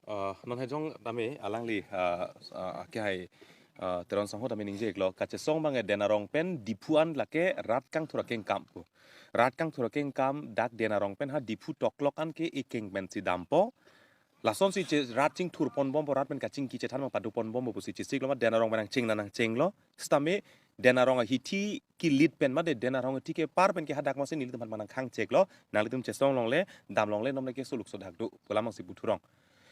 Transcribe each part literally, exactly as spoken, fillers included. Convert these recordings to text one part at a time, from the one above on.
Ah, non hajong tame alangli, ah, ah, ke hai, ah, Teron sangho tame ningje iklo, kachesong abang ke Den Arong pen Diphu an lake rat kangthur akengkam pu. Rat kangthur akengkam dak Den Arong pen ha Diphu toklok an ke ekeng pensi dampo. Lasonsi che rat chingthur ponbompo, rat pen kachingki chethan abang padu ponbompo pusi chesik lo ma, Den Arong pen nangcheng na nangchenglo. Sitame Den Arong ahithi kilit pen mate Den Arong ahithi kepar pen ke hadak masi nelitum aphan nangkhang cheklo. Nanglitum chesong longle, dam longle, non le keso lukso dak do pu alam si puthurong.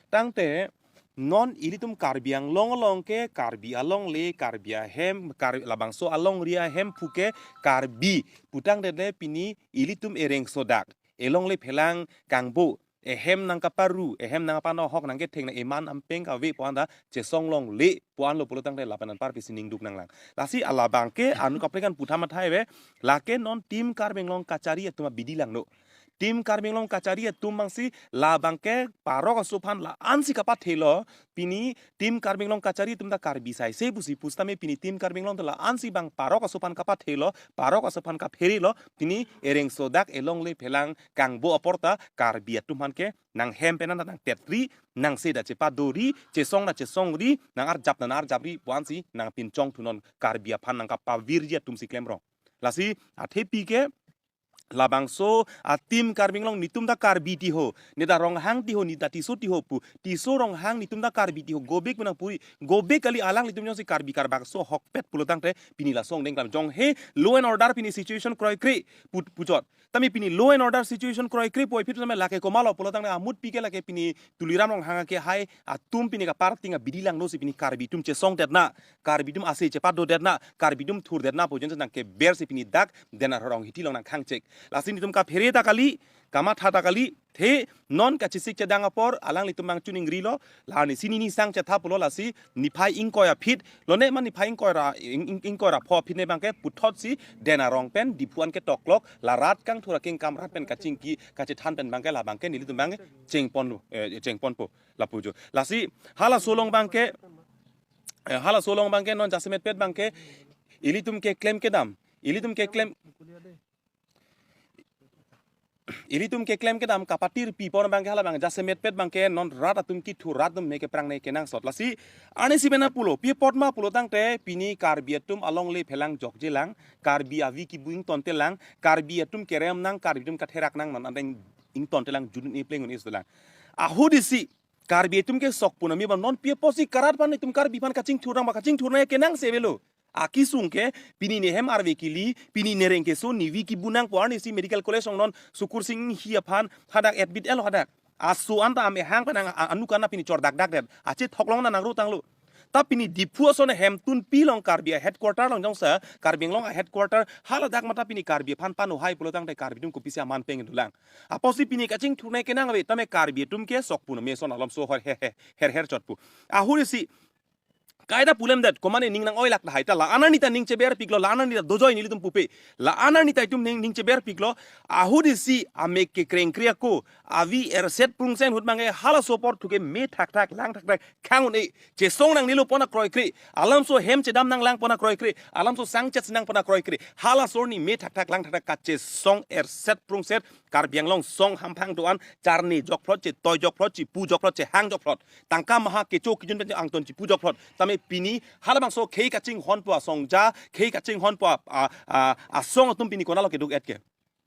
Tangte non ilitum Karbi Anglong along ke Karbi alongle, Karbi ahem, Karbi labangso alongri ahem puke Karbi putangte le pini ilitum ereng sodak, elongle phelang kangbo, ehem nangkaparu, ehem nangkapanohok, nangketheng nang eman ampeng kave pu anta chesong longle pu anlo pulotangte lapen anparpisi ning duk nanglang. Lasi alabang ke anu kaprek an putham athai ave, lake non Team Karbi Anglong Kachari atum abidi langno. Team Karbi Anglong Kachari atum abangsi labang ke parok aso aphan la-ansi kapathelo, pini Team Karbi Anglong Kachari atum ta Karbi saise pusi pusitame pini Team Karbi Anglong ta la-ansi abang parok aso aphan kapathelo, parok aso aphan kapherelo, pini ereng sodak, elongle phelang kangbo apor ta Karbi atum aphan ke nanghem pen nangtetri, nangse ta chepadori, chesong ta chesongri, nang-arjap ta nang-arjapri pu ansi nangpinchong thunon, Karbi aphan nangkapavirji atum si klemrong. Lasi athepi ke labangso a Team Karbi Anglong, netum ta Karbi tiho, ne ta Ronghang tiho, ne ta Tisso tiho pu, Tisso Ronghang netum ta Karbi tiho, go back pu nangpuri, go back kali, alanglitum jongsi Karbi Karbak aso ahokpet pulotangte pini laso angdeng klam jong he law and order pini situation kroikre pu, puchot. Tame pini law and order situation kroikre pu aphi tame lake komatlo pulotangte amutpi ke lake pini Tuliram Ronghang ke hai atum pini kaparting abidi langno si pini Karbi atum chesongdetna, Karbi atum ase chepadodetna, Karbi atum thurdetna pu ajoine nangkeber si pini dak Den Arong ahithi along nangkhang chek. Lasi netum kaphere ta kali, kamatha ta kali, the non kachesik chedang apor alanglitum abang chuningrilo, la nisi nini sang chetha pulo, lasi niphai ingkoi aphi, lone ma niphai ingkoi ra, ing, ing, ingkoi ra pho aphi ne abang ke puthotsi Den Arong pen Diphu an ketoklok, la rat kangthur akengkam, rat pen kachingki kachethan pen abang ke labang ke nelitum abang ke chengponlo, eh, chengponpo lapu jo. Lasi halaso along abang ke, eh, halaso along abang ke non jasemetpet abang ke ilitum keklem kedam, ilitum keklem, ilitum keklem kedam kapatirpi apor abang ke hala abang jasemetpet abang ke non rat atum kithur, rat atum me keprangne kenangsot. Lasi arnisi pen pulo, pi apot ma pulotangte pini Karbi atum alongle phelang jokjelang, Karbi avi kibu ingtontelang, Karbi atum kerem nang, Karbi atum katherak nang, non angdeng ingtontelang, jun-un-e pleng-un-e selang. Ahut isi Karbi atum ke sok pu nang mi bang, non pi apotsi karat aphan itum Karbi aphan kachingthur nang ma, kachingthur nang kenangse avelo. Akesung ke pini ne hem arve kili, pini ne reng keso, ne vi kibu nangpo, arnisi medical college along non Sukursing Enghi aphan hadak admit-etlo hadak. Aso anta amehang pen ang, a-, anukan na pini chordakdakdet. Achethok along na nangro tanglo. Ta pini Diphu ason ahemtunpi along, Karbi a headquarter along jongsi, Karbi Anglong a headquarter, haladak mata pini Karbi aphan pano hai pulotangte Karbi atum kopisi aman peng dolang. Apotsi pini kachingthur nang kenang ave, tame Karbi atum ke sok pu nang mi ason alom so her her her her chot pu. Ahut isi kaita pulemdet, komane ning nang-oilak tahai ta, la-an arni ta ning cheberpiklo, la-an arni ta dojoi nelitum pupe, la-an arni ta itum ning, ning cheberpiklo, ahut isi amek kekrengkre ako, avi erset prungset ahut abang ke halaso apor thu ke me thakthak, lang thakthak, khang un-e, chesong nangnelo pona kroikre, alamso hem chedam nanglang pona kroikre, alamso sang chet nang pona kroikre, halaso arni me thakthak, lang thakthak, kachesong erset prungset, Karbi Anglong song hamphang do-an, charni jokphlot, chetoi jokphlot, chipu jokphlot, chehang jokphlot. Tangka maha kecho kejun pen angton chipu jokphlot. Tame pini halabangso khei kachinghonpo asongja, khei kachinghonpo a, a, a, asong atum pini konatlo keduk-et ke.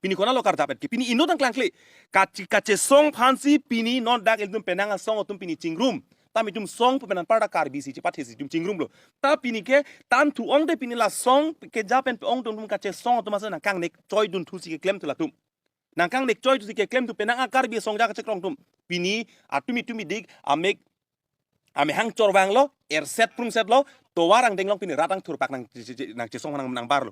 Pini konatlo karjap-et ke. Pini inut nangklangkle. Kachi-, kachesong aphansi pini non dak ilitum penang asong atum pini chingrum. Tame itum song pu pen anparta Karbi si chepathesi itum chingrumlo. Ta pini ke tan thu-ongte pini la song keja pen pe-ong atum kachesong atum ase nangkangnekchoidun thusi keklemthu latum. Nangkangnekchoi thusi keklemthu penang a Karbi asongja kachekrong atum. Pini atumi tumi dik amek, amehang chorvanglo, erset prungsetlo, tovar angdeng along pini rat angthurpak nang, nang chesong nang, nangbarlo.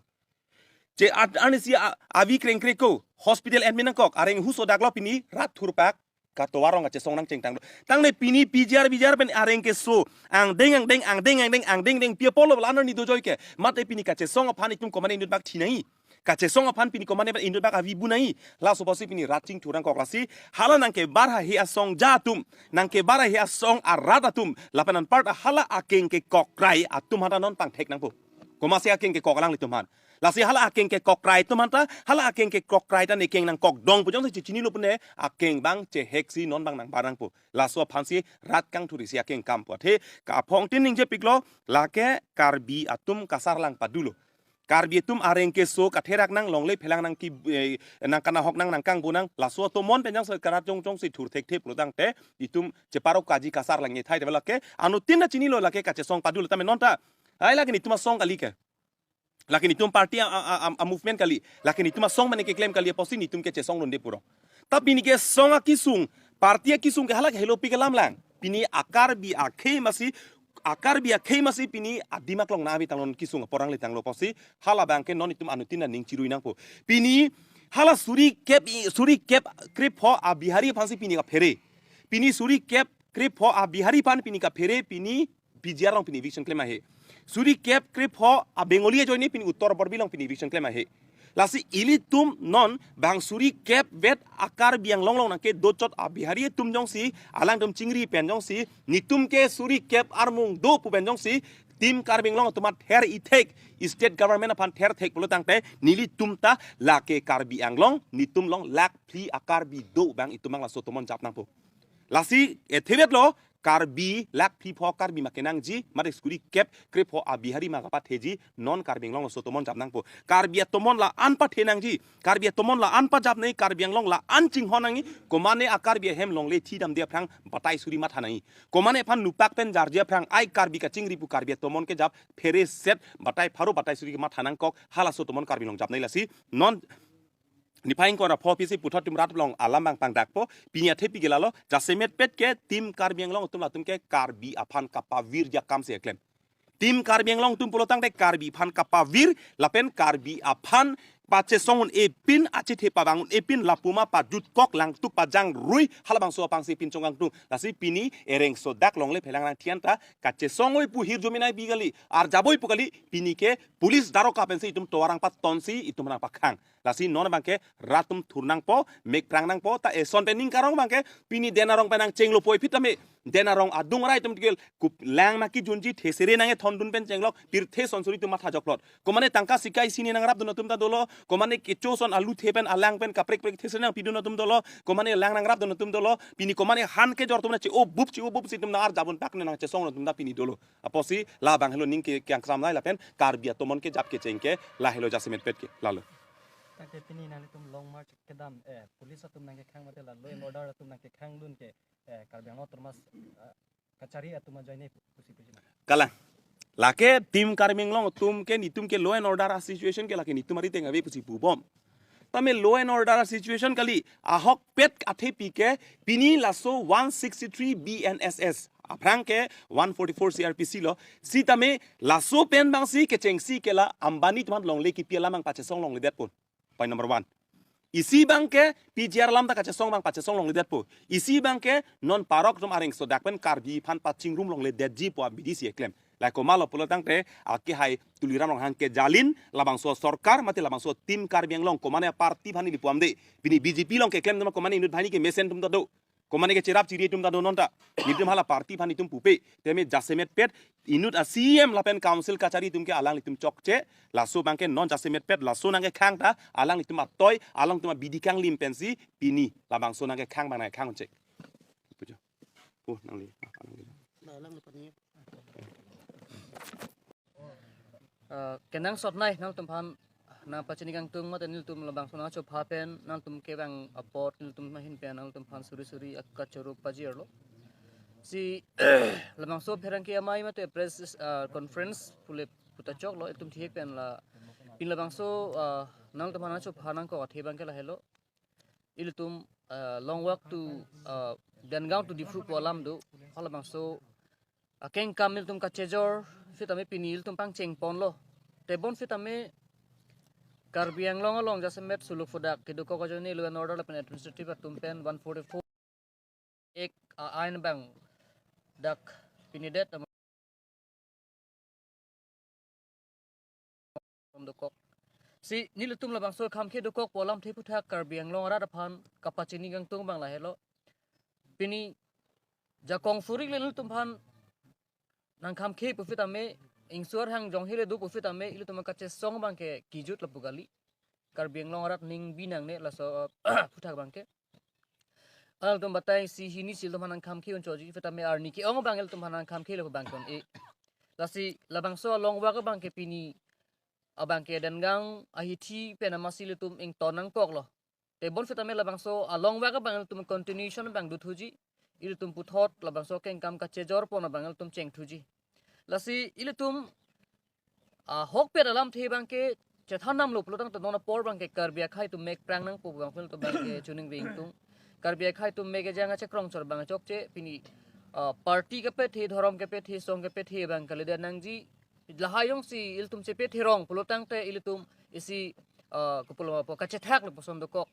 Che at, arnisi a, avi krengkre ako, hospital admit nangkok, areng hu sodaklo pini rat thurpak, ka tovar along kachesong nangchengtanglo. Tangne pini P G R, V G R pen areng keso, angdeng, angdeng, angdeng, angdeng, angdeng, deng, pi apotlo la-an arni dojoi ke. Mate pini kachesong aphan itum komane inut bak thi nangji. Kachesong aphan pini komane inut bak avi bu nangji. Laso apotsi pini rat chingthur nangkok lasi. Hala nangkebar haihe asongja atum, nangkebar haihe asong arat atum, lapen anparta hala akeng kekokrai atum aphanta non pangthek nangpo. Komatsi akeng kekok alanglitum aphan. Lasi hala akeng ke kokrai atum anta, hala akeng ke kokrai ta ne keng nangkokdong pu jongsi chechinilo pune, akeng abang cheheksi non abang nangbar nangpo. Laso aphansi rat kangthurisi akeng kampo. Athe ka aphong tin ningjepiklo, lake Karbi atum kasarlang padulo. Karbi atum areng keso katherak nang, longle phelang nang ki, eh, nang kanahok nang, nang kangbu nang, laso atomon pen jongsi karat jong jongsi thur thekthe pulo tangte, itum cheparo kaji kasarlang ne thai te lake, anuttin ta chinilo lake kachesong padulo tame non ta. Ai lake netum asong kali ke. Lake netum party a, a, a, a movement kali. Lake netum asong mane keklem kali apotsi netum kechesong dunde purong. Ta pini kesong akesung, party akesung ke hala ke helopi kelam lang. Pini a-Karbi akhei masi, a-Karbi akhei masi pini adim aklong nangve tanglo, kesung apor nangle tanglo apotsi, hala abang ke non itum anuttin aning chirui nangpo. Pini hala suri kep i, suri kep krepho a-Bihari aphansi pini kaphere. Pini suri kep krepho a-Bihari aphan pini kaphere, pini P G R along pini eviction klem ahe. Suri kep krepho a-Bengali ajoine pini Uttar Borbil along pini eviction klem ahe. Lasi ilitum non bang suri kep vet a-Karbi Anglong along nangkedochot a-Bihari atum jongsi, alangtum chingri pen jongsi, netum ke suri kep armung do pu pen jongsi, Team Karbi Anglong atum ather ithek, state government aphan ther thek pulo tangte, nelitum ta lake Karbi Anglong, netum along lakh phli a-Karbi do abang itum abang laso atomon jap nangpo. Lasi, eh, thevet lo, Karbi lakh phli pho Karbi ma kenangji, mate suri kep krepho a-Bihari ma kapatheji, non Karbi Anglong laso atomon jap nangpo. Karbi atomon la-an pathe nangji, Karbi atomon la-an pajap nangji, Karbi Anglong la-an chinghon nangji, komane a-Karbi ahem longle thi damde aphrang batai suri matha nangji. Komane aphan nupak pen jarje aphrang ai Karbi kachingri pu Karbi atomon kejap phere set batai pharo batai suri kematha nangkok, halaso atomon Karbi Anglong jap nangji lasi, non niphai ingkoi ra pho pisi puthot atum rat along alam abang pangdakpo, pini athepi ke lalo, jasemet pet ke Team Karbi Anglong atum latum ke Karbi aphan kapavirji akamsi keklem. Team Karbi Anglong atum pulo tangte Karbi aphan kapavir, lapen Karbi aphan pachesong un-e pin, achethe pavang un-e pin, lapu ma pajutkok langtuk pajangrui, halabangso apangsi pin chongkangtung. Lasi pini ereng sodak longle phelang nangthian ta, kachesong oi pu hirjume nangpi kali, arjap oi pu kali, pini ke police daroga pensi itum tovar nangpatonsi itum nangpakhang. Lasi non abang ke rat atum thur nangpo, mek prang nangpo, ta eson pen ning karong abang ke, pini Den Arong pen nangchenglo poi phit tame, Den Arong adung arai atum tikel, kup lang ma kijunji thesere nangkethondun pen chenglok, pirthe son suri atum matha jokplot. Komane tangka sika isi ne nangrapdun atum ta dolo, komane kecho son alu the pen alang pen kaprek prek thesere nangpidun atum dolo, komane lang nangrapdun atum dolo, pini komane han kejor atum na che-o bup che-o bup si atum nang arjap un pak ne nangchesong atum ta pini dolo. Apotsi labang helo ning ke, keangsam nai lapen Karbi atomon kejap kecheng ke la helo jasemet pet ke lalo. Tangte pini nanglitum long march kedam, eh, police atum nangkekhang mate la law and order atum nangkekhangdun ke, eh, Karbi Anglong Autonomous, eh, kachari atum ajoine pusi pusi. Kalang. Lake Team Karbi Anglong atum ke netum ke law and order a-situation ke lake netum ariteng ave pusi pubom. Tame law and order a-situation kali, ahokpet athepi ke pini laso one sixty-three B N S S, aphrang ke one forty-four C R P C lo, sitame laso pen abangsi kechengsi ke la Ambani atum aphan longle kipi alam abang pachesong longledetpo. Point number one. Isi abang ke P G R alam ta kachesong abang pachesong longledetpo. Isi abang ke non parok atum areng sodak pen Karbi aphan pachingrum longledetji pu abidi si keklem. Lahai komatlo pulo tangte, akehai Tuliram Ronghang kejalin, labangso sorkar mate labangso Team Karbi Anglong, komane party aphan neli pu-amde. Pini B J P along keklem atum komane inut banghini kemesen atum ta do. Komane kecherap chiri atum ta do non ta. Netum hala party aphan netum pupe. Tame jasemet pet inut a-C E M lapen council kachari atum ke alanglitum chokche. Laso abang ke non jasemet pet laso nangkekhang ta alanglitum atoi, alangtum abidi kanglim pensi pini labangso nangkekhang abang nangkekhang chek. Pujo. Oh, nangli. Ah, nangli. Ah, kenangsot nai nangtum aphan nangpachini kangtung mate nelitum labangso nangchopha pen nangtum kevang apot nelitum ahin pen nangtum aphan suri suri akachoro pajirlo. Si labangso pherangke amei mate press, ah, conference pule puta choklo itum thihek pen la pin labangso, ah, nangtum aphan nangchopha nangkok athe abang ke lahelo. Ilitum, ah, long walk to, ah, Dengaon to Diphu pu alam do. Halabangso akeng kam ilitum kachejor sitame pini ilitum pangcheng ponlo. Tebon sitame Karbi Anglong along jasemet suluk phudak kedokok ajoine law and order lapen administrative atum pen one forty-four ek a-ain abang dak pinidet am dokok. Si nelitum labangso kham kedokok pu alamthe aphuthak Karbi Anglong arat aphan kapachini kangtung abang lahelo. Pini jakong surik le nelitum aphan nangkham khe pu sitame ingsuar hang jong hele do pusitame ilitum kachesong abangke kijut lapu kali. Karbi Anglong arat ning binangne laso aphuthak abangke. Alangtum batai isi hini si ilitum aphan nangkhamkhe unchotji pusitame arni ke-ong abang ilitum aphan nangkhamkhe lapu abangke un-e. Lasi labangso along vak abangke pini abangke Dangang ahithi pen amatsi ilitum ington nangkoklo. Tebon pusitame labangso along vak abang ilitum continuation abang dothuji. Ilitum puthot labangso kengkam kachejor pon abang ilitum chengthuji. Lasi ilitum ahokpet alamthe abangke chethan damlo pulotangte non apor abangke Karbi akhai atum mek prang nangpo abang ilitum abangke choningri ingtung. Karbi akhai atum mek ejang achekrong chor abang chokche pini ah, party kepethe, dhorom kepethe, song kepethe abang kalidet nangji. Lahai jongsi ilitum chepetherong pulotangte ilitum isi ah, kopilo ma pu kachethak lapuson dokok.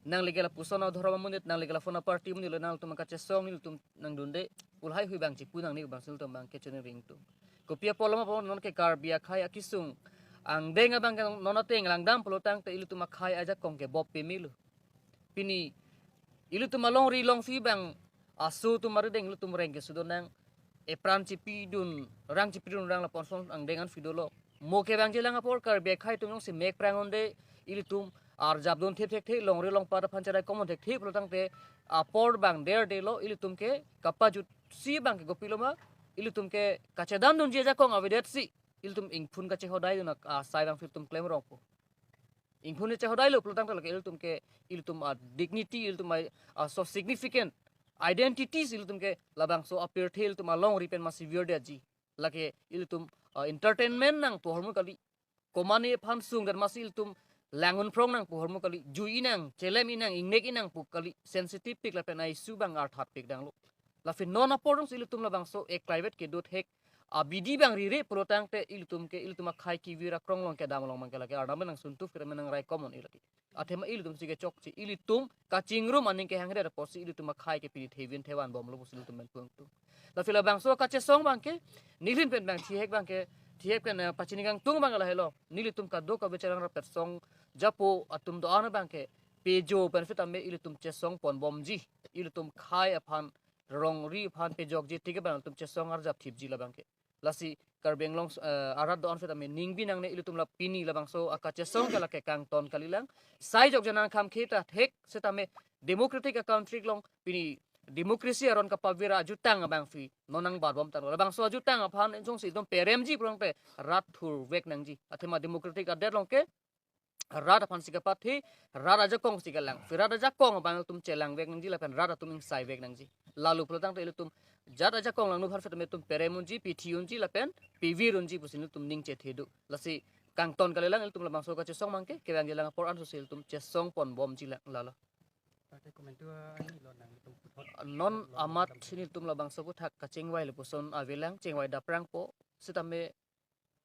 Nangli ke lapuson adhorom amonit, nangli ke lapuson aparty amonit lo, nangtum kachesong ilitum nangdunde. Pu lahai hui abang chipu nangne abang si ilitum abangke choningri ingtung. Kopi apotlo ma pu non ke Karbi akhai akesung angdeng abangke non ateng langdam pulotangte ilitum akhai ajakong ke bop pemelo. Pini ilitum alongri longsi abang aso atum arideng ilitum reng keso donang, epran chipidun, rang chipidun rang lapuson angdeng ansi dolo. Mo kevangji alang apor Karbi akhai atum jongsi mek prang unde ilitum arjap dun thip thekthe, longri longpat aphan cherai komon thekthe pulotangte apor abang derdelo. Ilitum ke kapajutsi abangke kopilo ma, ilitum ke kachedandunji ajakong avedetsi ilitum ingphun kachehodaidun asai abang ilitum klemrongpo. Ingphun chehodailo pulotangte lake ilitum ke ilitum adignity, ilitum a, aso significant identities ilitum ke labangso apirthe ilitum alongri pen amatsi virdetji. Lake ilitum ah, entertainment nangpo ahormu kali. Komane aphan sungdet amatsi ilitum langun phrong nangpo ahormu kali. Jui inang, chelem inang, ingnek inang pu kali. Sensitive pik lapen a-issue abang arthat pik danglo. Lapen non apor jongsi ilitum labangso eklaivet kedo thek abidi abang rire pulotangte ilitum ke ilitum akhai kevir akrong along kedam along abangke lake Arnam nangsuntup kere nangrai komon ilake. Athema ilitum si kechokche, ilitum kachingrum aning kehangre apotsi ilitum akhai ke pini thevin thevan bomlo pusi ilitum pen pu ingtung. Lapen labangso kachesong abangke nelihin pen abang thihek abangke, thihek pen eh, pachini kangtung abang lahelo. Nelitum kadokave cherang rapet song japo atum do-an abangke pejo pen pusitame ilitum chesong ponbomji. Ilitum akhai aphan, rongri aphan pejokji tik abang ilitum chesong arjap thipji labangke. Lasi Karbi Anglong eh, arat do-an pusitame ning binangne, ilitum la pini labangso akachesong ke lake kangton kalilang. Sai jokje nangkhamkhe ta thek pusitame democratic a-country along pini democracy aron kapavir ajutang abangsi non nangbarbom tanglo. Labangso ajutang aphan jongsi ilitum peremji pulotangte rat thurvek nangji. Athema democratic adet along ke rat aphansi kapathe, rat ajakongsi kelang. Phi rat ajakong abang ilitum chelangvek nangji lapen rat atum ingsaivek nangji. Lalo pulotangte ilitum jat ajakong langno aphan pusitame ilitum perem unji, pithi unji lapen pivir unji pusi ilitum ning chethe do. Lasi kangton kalilang ilitum labangso kachesong abangke, kevangji alang apor ansi ilitum chesong ponbomji lang lalo. Tate komentu ani lo nangtum puthot Non lo amat nangtum si nelitum labangso aphuthak kachingvai lapuson avelang, chingvai daprangpo, pusitame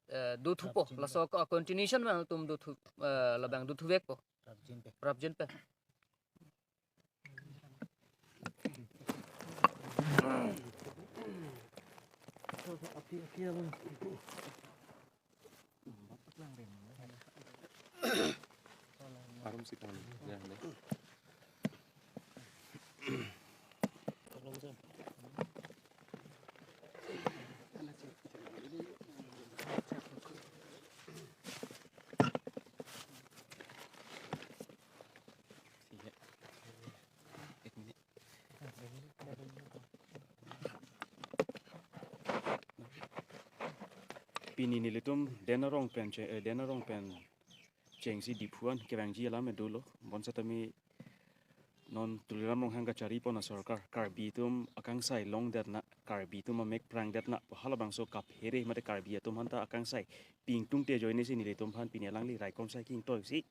eh, dothupo, prapjin laso ko-, continuation abang ilitum dothu, eh, labang dothuvekpo. Prapjin pen. Prapjin pen. Arum si kan, ya, ne. Pini nelitum Den Arong pen che-, eh, Den Arong pen chengsi Diphu an kevangji alam dolo. Bonsitame non Tuliram Ronghang kachari pon asorkar Karbi atum akangsai longdetna, Karbi atum amek prangdetna pu halabangso kaphere mate Karbi atum aphanta akangsai pingtung te ajoine si nelitum aphan pini alangli raikom sai kingtoisi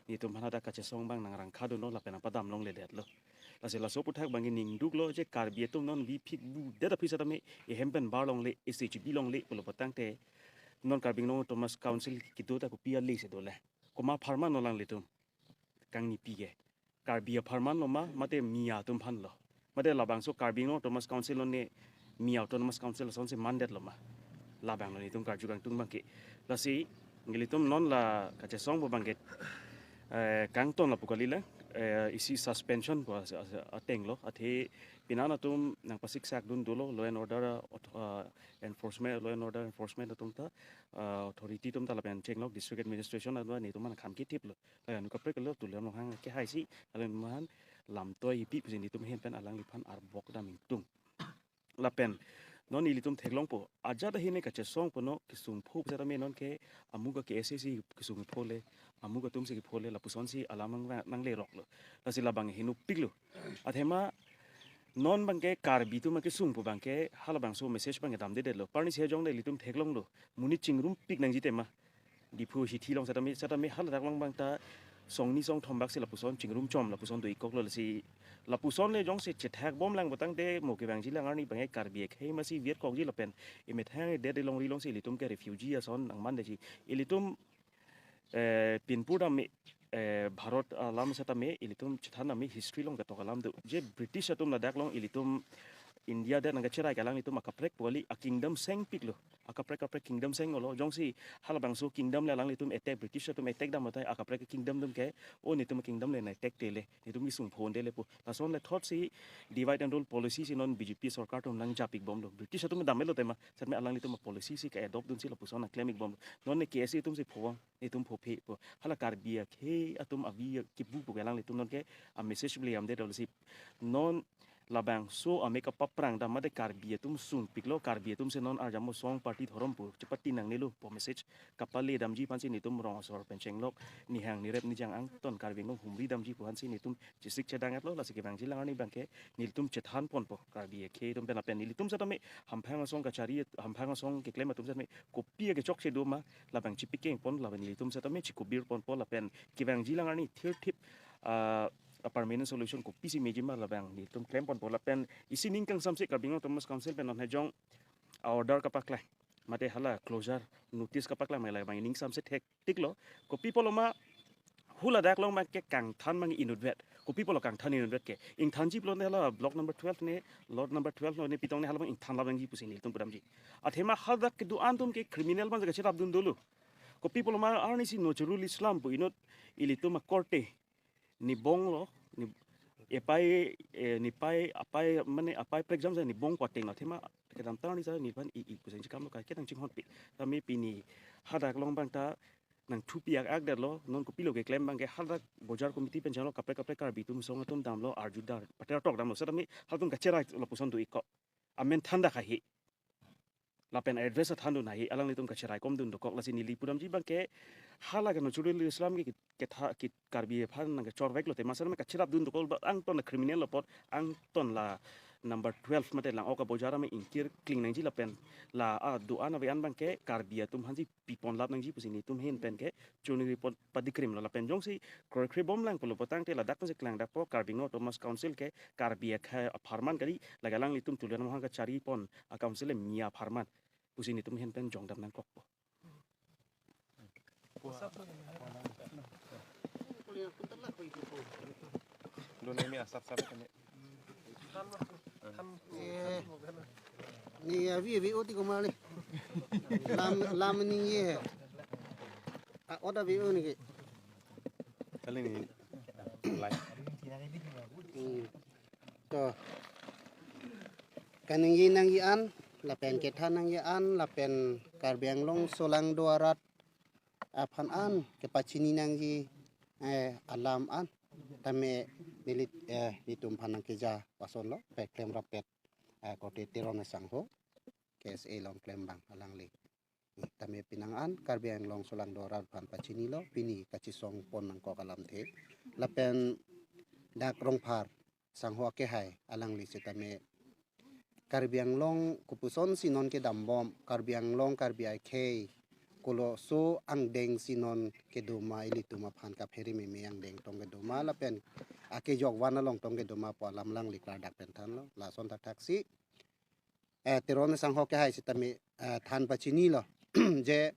nelitum aphan hadak kachesong abang nangrangkhadunlo lapen apadam longledetlo. Lasi laso aphuthak abangke ningduklo je Karbi atum non biphit budet aphi setame ehem pen bar longle, S H B longle pulo pulotangte non Karbi Anglong Autonomous Council kedo ta kopi ale si dole. Komat apharman lo alanglitum? Kangnipi ke Karbi apharman lo ma, mate Miya atum aphan lo? Mate labangso Karbi Anglong Autonomous Council lo ne Miya Autonomous Council asonsi mandetlo ma? Labang lo nelitum karju kangtung abangke. Lasi nelitum non la kachesong pu abangke, eh, kangton lapu kalilang. eh, isi suspension pu as-, as-, atenglo, athe pinan atum nangpasiksak dun dolo, law and order, uh, auth-, uh, enforcement, law and order enforcement atum ta, uh, authority atum ta lapen chenglok district administration atum netum an kham kithip lo. Lapen kaprek lo Tuliram Ronghang ke haisi, lapen man lamtoi ipi pusi netum ahin pen alangliphan arbok dam ingtung. Lapen non ilitum theklongpo, ajat ahine kachesongpo, no kesungpho pusitame nonke amuga K S A si kesungpho le, amuga atum si kepho le, lapusonsi alam nang, nangleroklo. Lasi labang henopiklo. Athema non abangke Karbi atum kesungpho abangke halabangso message abangke damdedetlo. Parni si ajongle ilitum theklonglo. Monit chingrumpik nangji tema. Diphu hithi along setame, setame haladak along abang ta songni songthom bak si lapuson chingrum chom lapuson do-ikkoklo, lasi lapuson le jongsi chethak bomlang putangte mo kevangji alang arni abangke Karbi akhei masi viet kokji lapen emethang det along ri alongsi ilitum ke refugee ason nangmandetji. Ilitum, eh, pinpur dam, eh, Bharat alam setame ilitum chethan dam history along ketok alam do. Je British atum ladak along ilitum India det nangkacherai ke alanglitum akaprek pu kali, a kingdom sengpiklo. Akaprek kaprek kingdom seng-olo. Jongsi halabangso kingdom le alanglitum attack, British atum attack dam atai akaprek kingdom atum ke, o netum kingdom le nang-attack te le, netum kesungpho un te le pu. Lason le thot si divide and rule policy si non B J P sorkar atum nangjap-ikbomlo. British atum dam-etlo tema, setame alanglitum policy si ke-adopt dunsi lapuson nangklem-ikbomlo. Non ne K S A atum si phovang, netum phophepho. Hala Karbi akhei atum avi kebu pu ke alanglitum nonke a message beli amde dolo si. Non labangso ame kapaprang dam mate Karbi atum sungpiklo, Karbi atum si non arjamo song party dhorom pu chepati nangnelo pu message kapale damji aphansi netum rong asor pen chenglok nihang nirep nijang angton Karbi Anglong humri damji pu aphansi netum chesik chedang-etlo, lasi kevangji alang arni abangke nelitum chethan ponpo Karbi akhei atum pen lapen nelitum setame hamphang asong kachari, hamphang asong keklem atum setame kopi akechok si do ma labang chipikeng pon lapen nelitum setame chikubir ponpo lapen kevangji alang arni thirthip, ah, a permanent solution kopisi meji ma labang nelitum klem ponpo lapen isi ning kangsamse Karbi Anglong Autonomous Council pen non hejong a order kapaklang mate hala closure notice kapaklang ma labang ning samse thektiklo. Kopi pulo ma haladak along abangke kangthan abang inutvet. Kopi pulo kangthan inutvet ke? Ingthanji pulote hala block number twelve ne, lot number twelve lo ne pitong ne halabang ingthan labangji pusi nelitum pudamji. Athema hadak kedo-an atum ke criminal abang jaga cherap dun dolo. Kopi pulo ma arnisi Nojrul Islam pu inut ilitum akorte nibonglo, ni, epai, eh, nipai, apai, mane apai prekjam sa nibong patenglo. Athema kedamtang arni sa neliphan i, i, kusen chikam lo kai ketang chinghonpi. Tame pini hadak along abang ta nangthupi ak-akdetlo, non kopilo keklem abangke hadak bojar committee pen chalo kaprek kaprek Karbi atum song atum damlo, arjudar, pater tok damlo, setame halatum kacherai lapuson do-ikkok. Amen thanda kahi. Lapen address athan dun ahi, alanglitum kacherai kom dun dokok, lasi neli pudamji abangke hala ke Nojrul Islam ke, ketha, ke Karbi aphan nangkechorveklo tema setame kacherap dun dokok, angton la criminal lo apot, angton la number twelve mate lang-ok abojar ame ingkir kling nangji lapen la, ah, do-an ave-an abangke Karbi atum aphansi pipon lap nangji pusi netum ahin pen ke chunri pon padikrimlo lapen jongsi kroikre bomlang pulo putangte ladak pensi klangdakpo Karbi Anglong Autonomous Council ke Karbi akhei apharman kali, lake alanglitum Tuliram Ronghang kachari pon a council le mia apharman pusi netum ahin pen jongdam nangkokpo. Dua nemi asap-sap kami. Eh, ni avi avi oti komali. Lam lam ni ye. Ah, oda avi ni ke. Kali ni. Lai. Hmm. To. Kaningje nangji an, lapen kethan nangji an, lapen Karbi Anglong solangdo arat aphan an kepachini nangji, eh, alam an tame neli, eh, netum aphan nangkeja pasonlo, pe klem rapet, eh, kote Teron asangho, K S A along klembang alangli. Tame penang an Karbi Anglong solangdo arat aphan pachinilo, pini kachesong pon nangkok alamthe. Lapen dak Rongphar sangho akehai alangli setame Karbi Anglong kopusonsi non kedambom, Karbi Anglong Karbi akhei koloso angdengsi non kedoma, ilitum aphan kaphere meme angdeng tong kedoma lapen akejok van along tong kedoma pu alam alangli klardak pen thanlo. Lason thakthaksi, eh, Teron asangho akehai setame, eh, than pachinilo je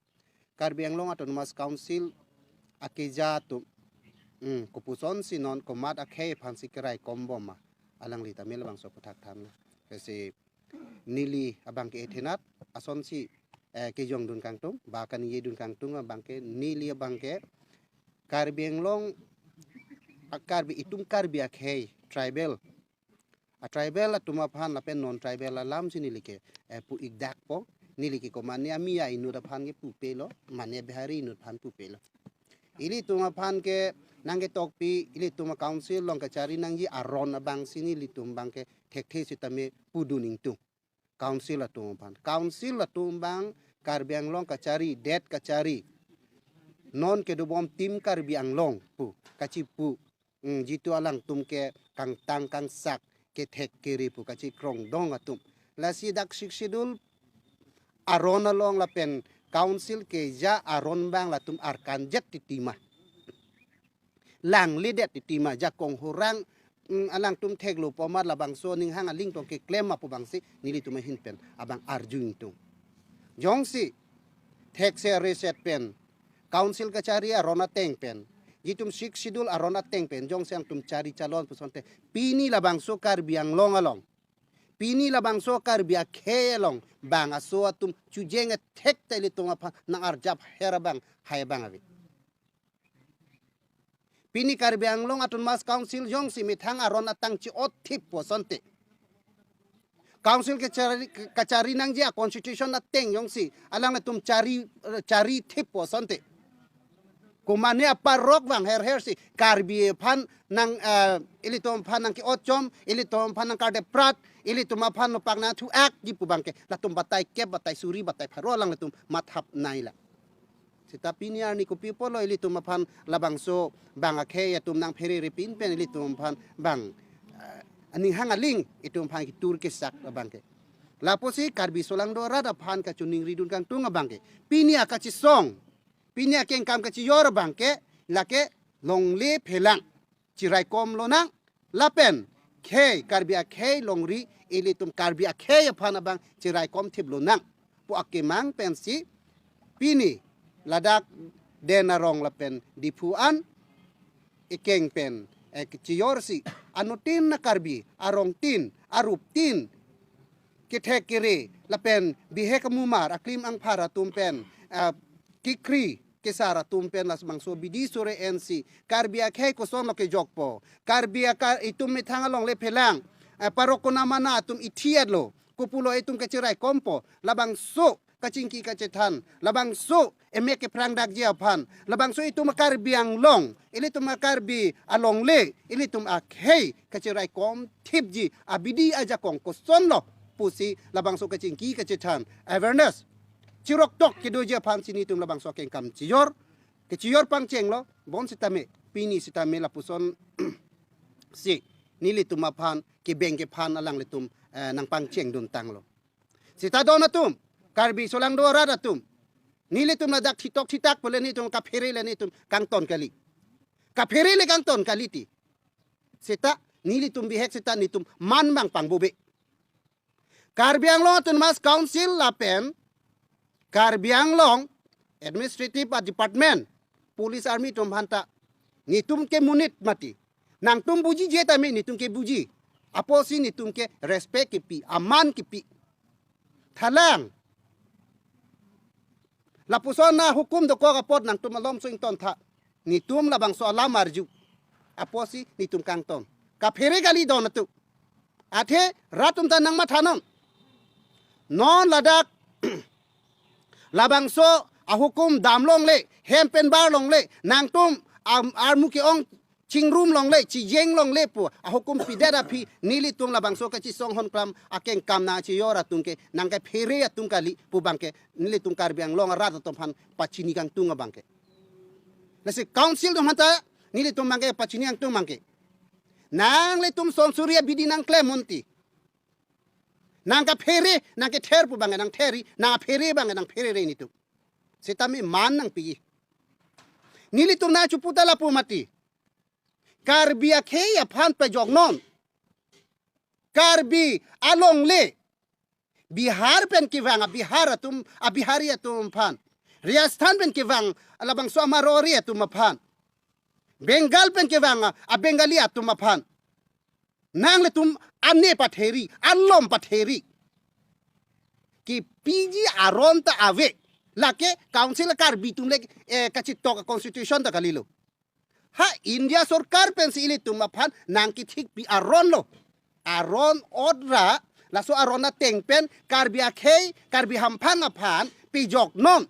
Karbi Anglong Autonomous Council akeja atum, hmm, kopusonsi non komat akhei aphansi kerai kombom ma, alangli tame labangso aphuthak thanlo. Lasi neli abangke ethenat asonsi, eh, kejongdun kangtung, ba kaningjedun kangtung abangke neli abangke Karbi Anglong a Karbi, itum Karbi akhei tribal, a tribal atum aphan lapen non tribal alam si neli ke eh, pu-ik dakpo. Neli ke komane ami a inut aphan ke pupelo, mane Bihari inut aphan pupelo. Ilitum aphan ke nangketokpi, ilitum a council along kachari nangji aron abang si nelitum abang ke thekthe sitame pudun ingtung. Council atum aphan, council atum abang Karbi Anglong kachari, det kachari, non kedobom Team Karbi Anglong pu kachipu, mm, jitu alangtum ke kangtang kangsak, kethek kere pu kachikrongdong atum. Lasi dak Sixth Schedule aron along lapen council keja aron abang latum arkanjet titi ma, langledet titi ma, jakong horang, mm, alangtum theklo pu amat labangso aning hang aling tong keklem ma pu abang si nelitum ahin pen abang arju ingtung. Jongsi thekse reset pen, council kachari aron ateng pen, jitum Sixth Schedule aron ateng pen jongsi alangtum chari chalon pu asonte, pini labangso Karbi Anglong along, pini labangso Karbi akhei along bang aso atum chujeng ethek ta ilitum aphan nang-arjap her abang, hai abang ave. Pini Karbi Anglong Autonomous Council jongsi methang aron atang chi-otthip pu asonte, council kachari, kachari nangji a constitution ateng jongsi alanglitum chari, chari thip pu asonte, komane aparok abang herher si Karbi aphan nang, eh, ilitum aphan nangke-otchom, ilitum aphan nangkardeprat, ilitum aphan nopak nangthu-akji pu abang ke latum batai kep, batai suri, batai pharo alanglitum mathap nai la. Seta pini arni kopi pulo ilitum aphan labangso bang akhei atum nangpherere pin pen ilitum aphan bang, eh, aning hang aling itum aphan ketur kesak abang ke. Lapusi Karbi solangdo arat aphan kachiningridun kangtung abang ke, pini akachisong, pini akengkam kachijor abang ke, lake longle phelang chiraikom lonang, lapen khei, Karbi akhei longri, ilitum Karbi akhei aphan abang chiraikom thip lonang pu akemang pensi pini ladak Den Arong lapen Diphu an ekeng pen, eh, kachijor si anuttin a Karbi arongtin, aruptin, kethek kere lapen bihek amumar, aklim angphar atum pen, ah, kikri kesar atum pen labangso bidi sore ensi Karbi akhei kosonlo kejokpo, Karbi aka itum methang alongle phelang, eh, parok konamana atum ithi-etlo, kopulo itum kachiraikompo, labangso kachingki kachethan, labangso emek kephrangdakji aphan, labangso itum a Karbi Anglong, ilitum a Karbi alongle, ilitum akhei kachiraikom thipji abidi ajakong kosonlo pusi labangso kachingki kachethan, awareness chiroktok kedoji aphan si nelitum labangso akengkam chijor, kachijor pangchenglo, bonsitame, pini sitame lapuson si nelitum aphan kebeng kephan alanglitum, eh, nangpangchengdun tanglo. Seta don atum, Karbi solangdo arat atum, nelitum ladak thitok thitak pule nelitum kaphere le nelitum kangton kali. Kaphere le kangton kali ti. Seta nelitum bihek seta nelitum man abang pangbobe. Karbi Anglong Autonomous Council lapen Karbi Anglong Administrative Department, Police, Army atum aphanta nelitum ke monit mati. Nangtum bujije tame nelitum ke buji. Apotsi nelitum ke respect kepi, aman kepi. Thalang. Lapuson ahukum dokok apot nangtum malom so ingtontha. Nelitum labangso alam arju. Apotsi nelitum kangton. Kaphere kali don atum. Athe rat atum ta nangmathanon. Non ladak labangso ahukum dam longle, hem pen bar longle, nangtum am-, armu ke-ong chingrum longle, chijeng longle pu ahukum pidet aphi nelitum labangso kachisong honklam akengkam nangchijor atum ke nangkaphere atum kali pu abang ke nelitum Karbi Anglong arat atum aphan pachini kangtung abang ke. Lasi council atum aphanta nelitum abang ke pachini kangtung abang ke. Nanglitum son suri abidi nangklem unti. Nangkaphere, nangkether pu abang nangtheri, nangphere abang nangpherere nelitum. Sitame man nangpi. Nelitum nangchiputa lapu mati. Karbi akhei aphan pejoknon. Karbi alongle. Bihar pen kevang a Bihar atum, a Bihari atum aphan. Rajasthan pen kevang labangso a Marwari atum aphan. Bengal pen kevang a, a Bengali atum aphan. Nanglitum ane patheri, alom patheri. Kepiji aron ta ave. Lake council Karbi atum le, eh, kachitok constitution ta kalilo. Ha India sorkar pensi ilitum aphan nangkethikpi aron lo. Aron ot ra, laso aron ateng pen Karbi akhei, Karbi hamphang aphan pejoknon.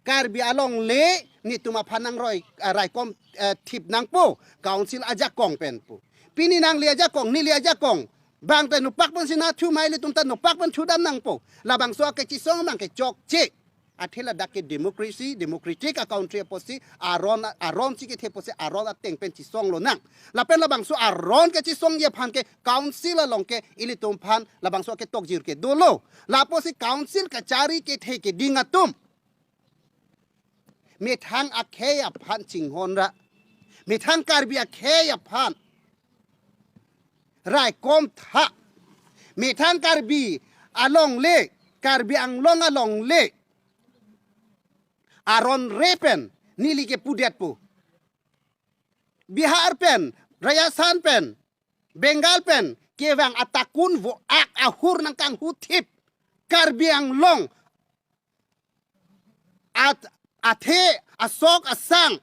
Karbi alongle netum aphan nangroi, eh, raikom, eh, thip nangpo, council ajakong pen pu. Pini nangli ajakong, neli ajakong. Bang ta nopak pensi nathu ma, ilitum ta nopak pen thudam nangpo. Labangso akechisong abangke chokche. Athe ladak ke democracy, democratic a country apotsi, aron, aron si kethe apotsi, aron ateng pen chisong lonang. Lapen labangso aron kechisongji aphan ke council along ke ilitum aphan labangso ketokjir ke dolo. Lapotsi council kachari kethe keding atum methang akhei aphan chinghon ra, methang Karbi akhei aphan raikom tha, methang Karbi alongle, Karbi Anglong alongle aron re pen neli ke pudetpo. Bihar pen, Rajasthan pen, Bengal pen kevang atakun vo-ak ahur nangkanghuthip Karbi Anglong at, athe asok asang.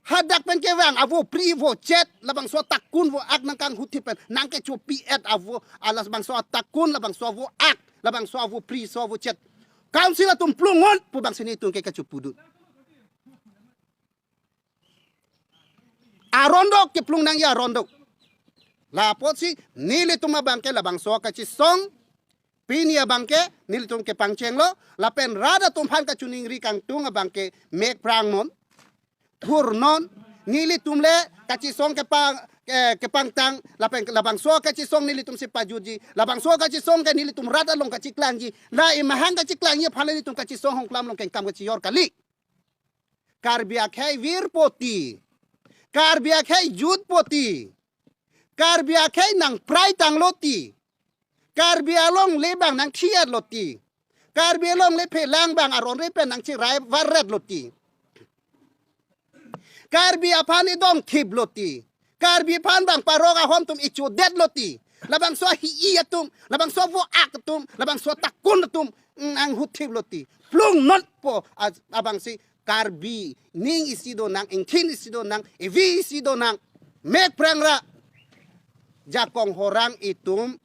Hadak pen kevang avo pri vo chet, labangso atakun vo-ak nangkanghuthip pen nangkechopi-et avo, alas bangso atakun, labangso vo-ak, labangso avo pri, so avo chet. Council atum plungon pu bangsi netum ke kachopudun. Aron do, keplung nangji aron do. Lapotsi nelitum abangke labangso kachisong, pini abangke nelitum kepangchenglo, lapen rat atum aphan kachiningri kangtung abangke mek prangnon, thurnon, nelitum le kachisong kepang, eh, kepangtang, lapen labangso kachisong nelitum si pajutji, labangso kachisong ke nelitum rat along kachiklangji, la emahang kachiklangji aphan le nelitum kachisong hongklam along kengkam kachijor kali. Karbi akhei virpo ti, Karbi akhei jutpo ti, Karbi akhei nangprai tanglo ti, Karbi alongle abang nangthi-etlo ti, Karbi alongle phelang abang aron re pen nangchirai varretlo ti, Karbi aphan idong thiplo ti, Karbi aphan bang parok ahom atum ichodetlo ti, labangso ahi-i atum, labangso avo-ak atum, labangso atakun atum, mm, nanghuthiplo ti, plungnotpo a-, abangsi Karbi ning isi donang, ingthin isi donang, evi isi donang, mek prang ra jakong horang itum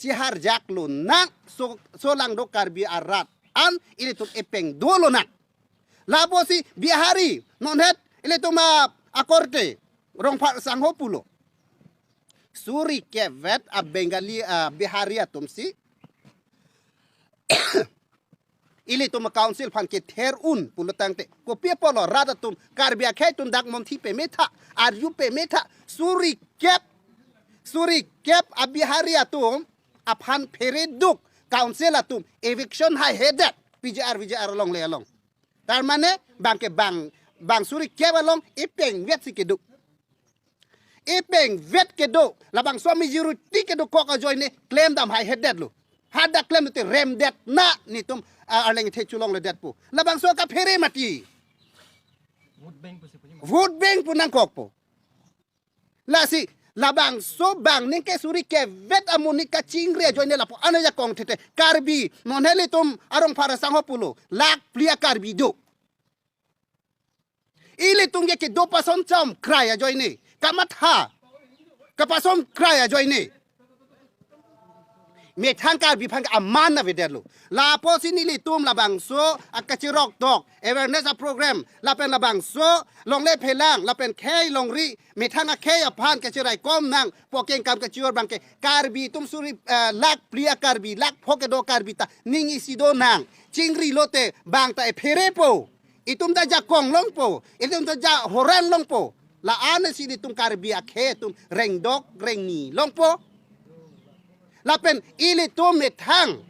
chiharjak lonang, so, so lang do Karbi arat an ilitum epeng do lonang. Lapotsi Bihari, non het ilitum a, akorte, Rongphar Sangho pulo. Suri kep vet a Bengali, a Bihari atum si ilitum council aphan kether un pulo tangte, kopi apotlo rat atum, Karbi akhei atum dak monthi peme tha, arju peme tha, suri kep, suri kep a Bihari atum aphan phereduk council atum eviction haihedet P G R, V G R alongle along. Tar mane bangke bang, bang suri kep along epeng vet si kedo. Epeng vet kedo, labangso majority kedokok ajoine klemdam haihedetlo. Hadak klem te remdet na netum, ah, arleng the chulongledetpo. Labangso kaphere mati. Vote bank pusi punya. Vote bank pu nangkokpo. Lasi labangso bang ningke suri kep vet amonit kachingri ajoine lapu-an ajakong thete. Karbi, non het ilitum a Rongphar Sangho pulo, lakh phli a Karbi do. Ilitum ke kedo pason cham krai ajoine, kamatha, kapason krai ajoine. Methang Karbi aphan ke aman avedetlo. Lapotsi nelitum labangso akachirok tok, awareness a program, lapen labangso longle phelang, lapen khei longri, methang akhei aphan kachiraikom nangpo, kengkam kachijor bangke, Karbi atum suri, eh, lakh phli a Karbi, lakh pho kedo Karbi ta ning isi donang, chingri lote bang ta epherepo. Itum ta jakong longpo, itum ta ja horan longpo. La-an si nelitum Karbi akhei atum rengdok rengni longpo. Lapen ilitum methang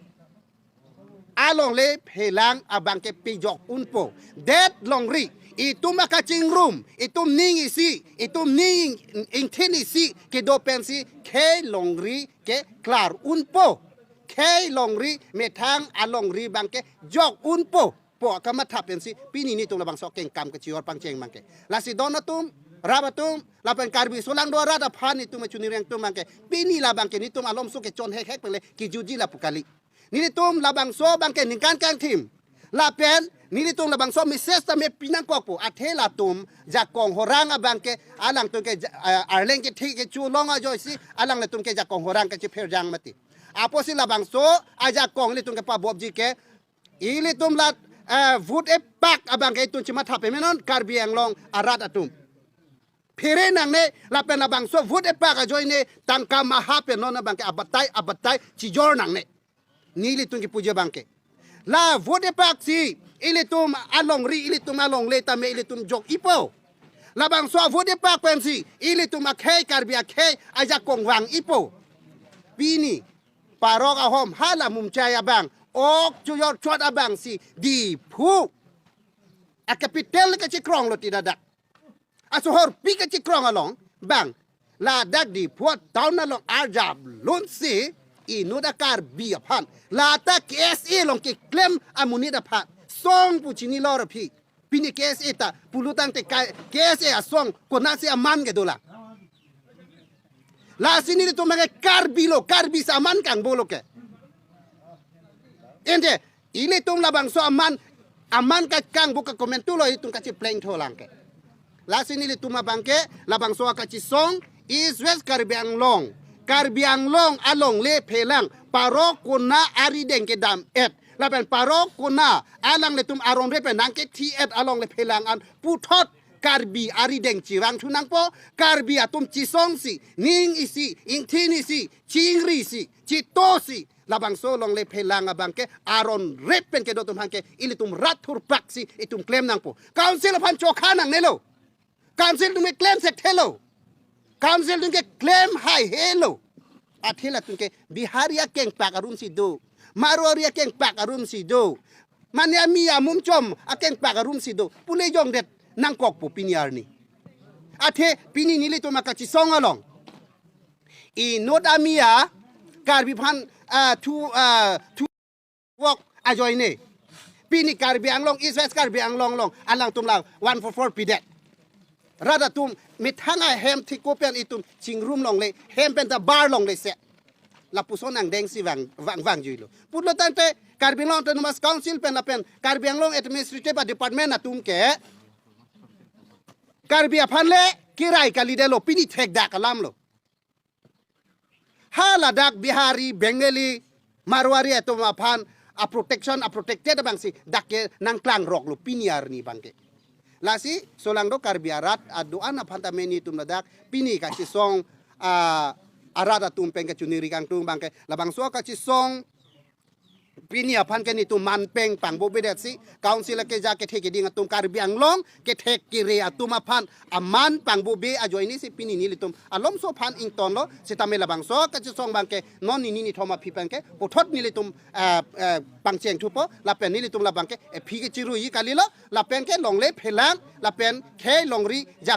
alongle phelang abangke pejok unpo. Det longri, itum akachingrum, itum ning isi, itum ning ing-, ingthin isi kedo pensi khei longri ke klar unpo. Khei longri, methang alongri bangke jok unpo pu akamatha pensi pini netum labangso kengkam kachijor pangcheng bangke. Lasi don atum, rap atum, lapen Karbi solang do arat aphan netum achiningri atum bangke, pini labangke netum alomso kechon hekhek pen le kejutji lapu kali. Nelitum labangso bangke ningkan kangthim, Lapen nelitum labangso message tame pinangkokpo, athe latum jakong horang abangke, alangtum ke ja-, eh, arleng kethe kecho long ajoisi alanglitum ke jakong horang kachepherjang mati. Apotsi labangso ajakong ilitum kepabopji ke, ilitum la, eh, vote epak abangke itum chematha pemenon Karbi Anglong arat atum. Phere nangne, lapen labangso vote epak ajoine tangka maha pen non abangke abatai abatai chijor nangne. Nelitum kepuji abangke, la vote epaksi ilitum alongri, ilitum alongle tame ilitum jok-ipo. Labangso vote epak pensi ilitum akhei, Karbi akhei ajakong vang-ipo. Pini parok ahom hala Mumchai abang, ok chojor chot abangsi Diphu a-capital kachekronglo ti dadak. Asohorpi kachekrong along bang, ladak Diphu town along arjap lunsi inut a-Karbi aphan, lata K S A along keklem amonit aphan song pu chinilo ra phi. Pini K S A ta pulotangte ka-, K S A asong konatsi aman kedolang. Lasi nelitum abangke Karbi lo, Karbi si aman kangbolo ke. Ente, ilitum labangso aman, aman ka kangbo ke komentulo itum kachepleng tholang ke. Lasi nelitum abangke labangso akachesong East West Karbi Anglong, Karbi Anglong alongle phelang, parok kona arideng kedam-et, lapen parok kona alanglitum aron re pen nangkethi-et alongle phelang an puthot Karbi arideng chevang thu nangpo. Karbi atum chesongsi, ning isi, ingthin isi, chingrisi, chitosi, labangso alongle phelang abangke aron rep pen kedo atum abangke ilitum rat thurpaksi itum klem nangpo. Council aphan chokha nangnelo. Council atum ke klem sekthelo. Council atum ke klem haihelo. Athe latum ke Bihari akengpak arumsi do, Marwari akengpak arumsi do, mane ami amumchom akengpak arumsi do pule jongdet nangkokpo pini arni. Athe pini nelitum akachesong along inut amia Karbi aphan, ah, thu, ah, thu wok ajoine, pini Karbi Anglong, East West Karbi Anglong along alangtum la one four four pidet. Rat atum methang ahem thiko pen itum chingrum longle, hem pen ta bar longle se. Lapuson angdengsi vang, vang, vangjuilo. Pulotangte Karbi Anglong Autonomous Council pen lapen Karbi Anglong Administrative Department atum ke Karbi aphan le kirai kalidetlo, pini thekdak alamlo. Haladak Bihari, Bengali, Marwari atum aphan a-protection, a-protected abangsi dak ke nangklangroklo pini arni abangke. Lasi solangdo Karbi arat adoan aphan tame nelitum ladak pini kachesong, ah, arat atum pen kachuniri kangtung abangke, labangso kachesong pini aphan ke nelitum manpeng pangbobedet si, council akeja kethe keding atum, Karbi Anglong kethek kere atum aphan aman pangbobe ajoinesi pini nelitum alomso aphan ingtonlo. Sitame labangso kachesong abangke non nini nithom aphi pen ke puthot nelitum, eh, eh, pangcheng thupo, lapen nelitum labangke, eh, aphi kechiruji kalilo, lapen ke longle phelang, lapen khei longri jak